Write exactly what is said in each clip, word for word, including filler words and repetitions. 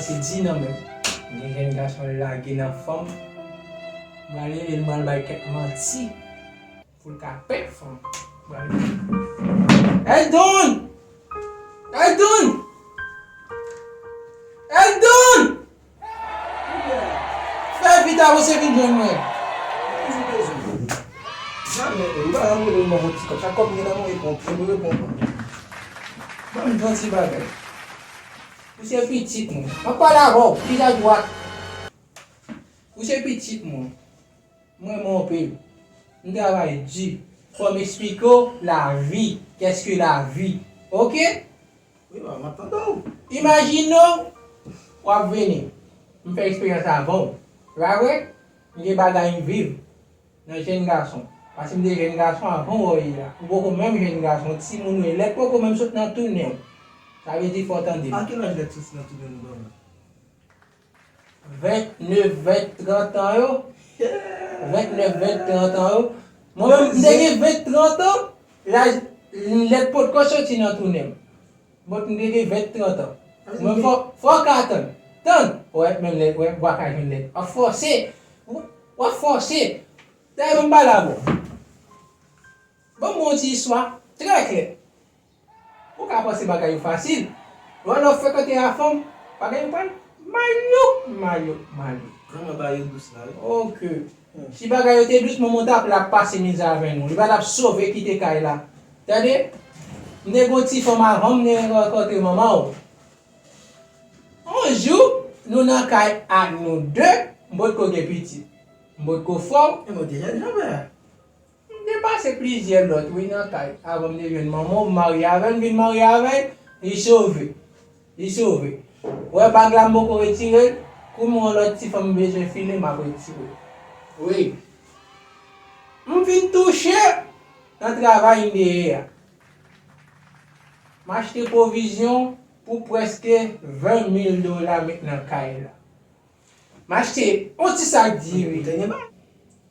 Se di nan men. Gen jèn gason lage nan fanm. Mwen ale, li mwen al bay kèk manti. Pou l ka pèk fanm. Mwen ale. Eldon! Eldon! Eldon! Fè vit, avanse vin jwenn mwen. Sa men, ou pa janm rele m ban yon ti kòb. Chak kòb m gen nan mwen, ou pran, ou pran. Ban m yon ti bagay. Ou se pitit mwen. M ap pale avè w, plis adwat. Ou se pitit mwen. Mwen renmen w anpil. M travay di. Fò m eksplike w lavi. Qu'est-ce que la vie? Oke? Wi, m ap tande w. Imajine w, w ap vini. M fè eksperyans avan w. Pa vre? M gen bagay m viv nan jèn gason. Paske m te jèn gason avan w ye la. Ou poko menm jèn gason, timoun ou ye. Lèt poko menm sot nan tou nen w. Sa vle di fò w tande m. A ki laj lèt soti nan tou nen nou, papa? Vennèf, ven, trant an yo. Vennèf, ven, trant an yo. Mwen menm, m te gen ven, trant an, laj, lèt potko soti nan tou nen m. Bon, m te gen ven, trant an. Mwen fò, fò w ka tann. Tann. Wè, menm lè, wè, w a ka jwenn lèt. W ap fòse. W ap fòse. Dayè, ban m pale avè w. Ban m yon ti istwa trè klè. Ou ka panse bagay yo fasil. Lè w frekante a fanm, bagay yo pral malouk, malouk, malouk. Manman ba yo dous la, wi. Oke. Si bagay yo te dous, manman w t ap la pase mizè avè nou. Li pa t ap sove kite kay la. Tande? M te gon ti fanm avan m te rankontre manman w. Yon jou, nou nan kay ak nou de, m potko gen pitit. M potko fè w. E mwen te jèn jan, frè. M te pase plizyè lòt, wi, nan kay. Avan m te jwenn manman w, m marye avè l, m vin marye avè l, li sove. Li sove. Ou wè bag la m poko retire l, kou m wè yon lòt ti fanm m bezwen file, m ap retire l. Wi. M vin touche nan travay m te ye a. M achte pwovizyon pou prèske ven mil dola met nan kay la. M achte yon ti sak diri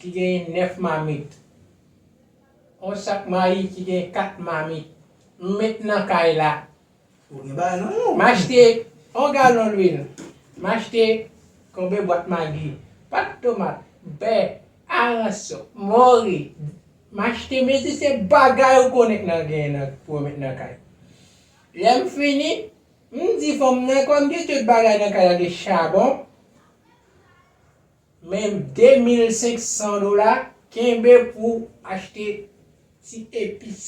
ki genyen nèf mamit. Yon sak mayi ki gen kat mamit. M met nan kay la. Ou gen bagay nan men w. M achte yon galon lwil. M achte konbe bwat magi. Pat tomat, bè, aransò, mori. M achte mezi se bagay ou konnen nan genyen nan pou w met nan kay. Lè m fini, m di fanm nan, kòm gen tout bagay nan kay la, gen chabon, men de mil senk san dola, kenbe pou achte ti epis.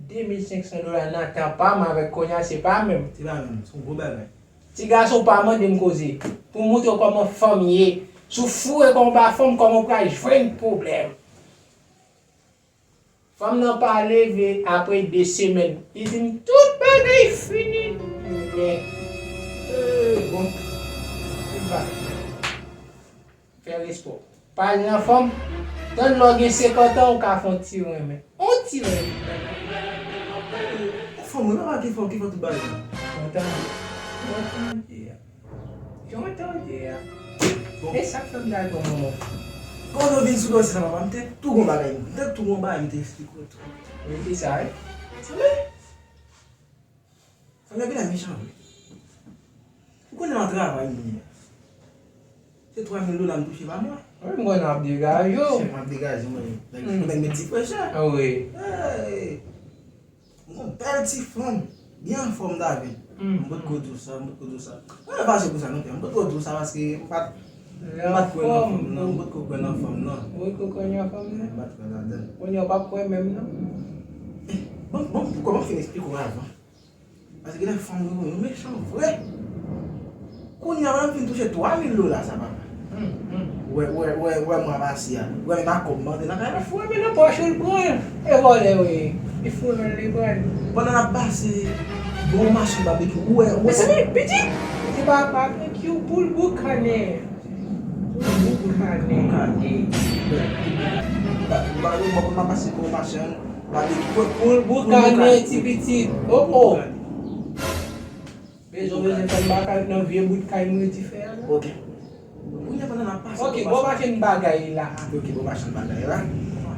De mil senk san dola nan tan pa m avèk kounye a, se pa menm. Se pa menm, se yon gwo bagay. Ti gason pa mande m koze. Pou m montre w kòman fanm ye. Si w foure kò w ba fanm, kòman w pral jwenn pwoblèm. Fanm nan pa leve apre de semèn. Li di m tout bagay fini nèt. Bon. Li pa fè respè w. Pa al nan fanm. Tann lè w gen senkant an, ou ka fè yon ti renmen. Yon ti renmen. Yon fanm, wi, papa, ki fè, ki fè tout bagay la. Mwen tande. Mwen tande. Jan w tande a. Bon. E sa k fè m dal pran manman w? Kòman w vin sou dosye sa, papa? M te tou gon bagay, m te tou gon bagay, m te eksplike w tou. Wi, ki sa, wi? Sanble, sanble vin mechan vre. Ou konnen nan travay m ye a. Se twa mil dola m touche pa mwa. Wi, m konnen w ap degaje w. Se mwen ap degaje mwen. Nèg, nèg met ti frechè. Wi. Hey! M gon bèl ti fanm, byen anfòm, David. M potko di w sa, m potko di w sa. Mwen pa se pou sa non, m potko di w sa paske m pa t, m pa t kwè nan fanm nan, m potko kwè nan fanm nan. Ou potko kwè nan fanm nan? M pa t kwè ladan l. Kounye a w p ap kwè menm non. Eh, bon, bon, poukò m fin eksplike w avan? Paske gen fanm yo, yo mechan vre. Kounye a, m fin touche twa mil dola sa, papa. Wè, wè, wè, wè mwa pase a. Wè menm a kòb mande nan kay la. Foure men nan pòch ou, l pran. E vòlè, wi. Li foure men, li pran. Pandan n ap pase, bon machann babekyou, ou wè, ou wè. Mezanmi, pitit! Se pa babekyou, poul boukannen. Poul boukannen. Boukannen. Ba, ba, yo, bon, m ap pase bon machann babekyou. Poul boukannen, ti pitit. Oh, oh. Bezwen, bezwen fè m bagay nan vye bout kay mwen di fè a la. Ok. Kounye a pandan n ap pase. Ok, bon machann bagay la. Ok, bon machann bagay la.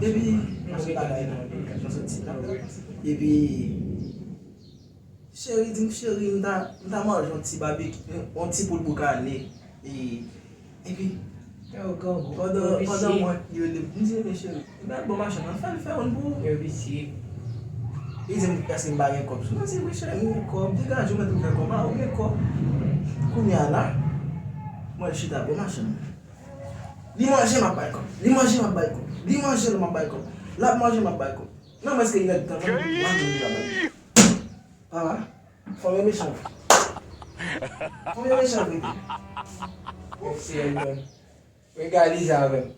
Epi, machann bagay la. Jan soti la. Epi, Cheri di m, cheri, m ta, m ta manje yon ti babeki, yon ti poul boukane. E, epi, pandan, pandan mwen, li rele m, m di, men cheri, m ap bon machann nan, fè l fè youn pou ou. Li di m, èske m pa gen kòb sou mwen? M di, wi, cheri, m gen kòb. Degaje w, mèt ou fè kòb, a, ou gen kòb. Kounye a la, mwen chita bò machann nan. Li manje, m ap bay kòb. Li manje, m ap bay kòb. Li manje, m ap bay kòb. L ap manje, m ap bay kòb. Nan mwen, èske li rèd tan nan manje, li ap bay kòb. Papa, fanm yo mechan vre. Fanm yo mechan vre. Mèsi, Elton. Egalize avè m.